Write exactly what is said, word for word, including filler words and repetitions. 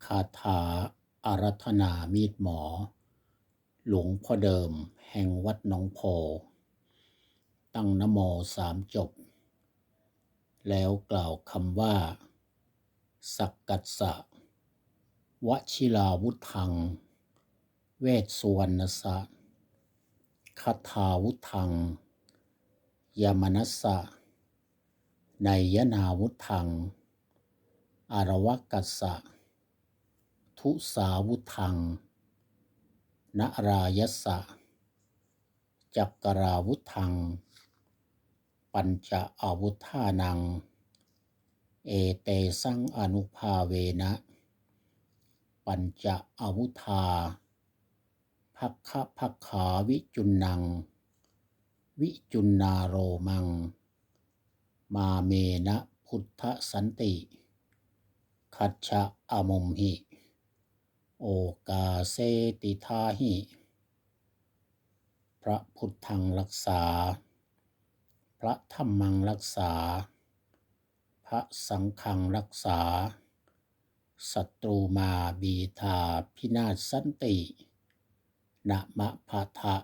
คาถาอาราธนามีดหมอ หลวงพ่อเดิมแห่งวัดหนองโพ ตั้งนะโมสามจบ แล้วกล่าวคำว่า สักกัสสะ วชิราวุธัง เวสสุวรรณสะ คทาวุธัง ยมนัสสะ ไนยนาวุธัง อารวกัสสะ ทุสาวุธัง นารายสะ จักราวุธัง ปัญจอาวุธานัง เอเตสังอนุภาเวนะ ปัญจอาวุธา ภักขภักขาวิจุนนัง วิจุนนาโรมัง มาเมนะพุทธสันติ คัจฉะอมุมหิ โอกาเสติทาหิ พระพุทธังรักษา พระธัมมังรักษา พระสังฆังรักษา ศัตรูมาบีทาพินาศสันติ นะมะพะทะ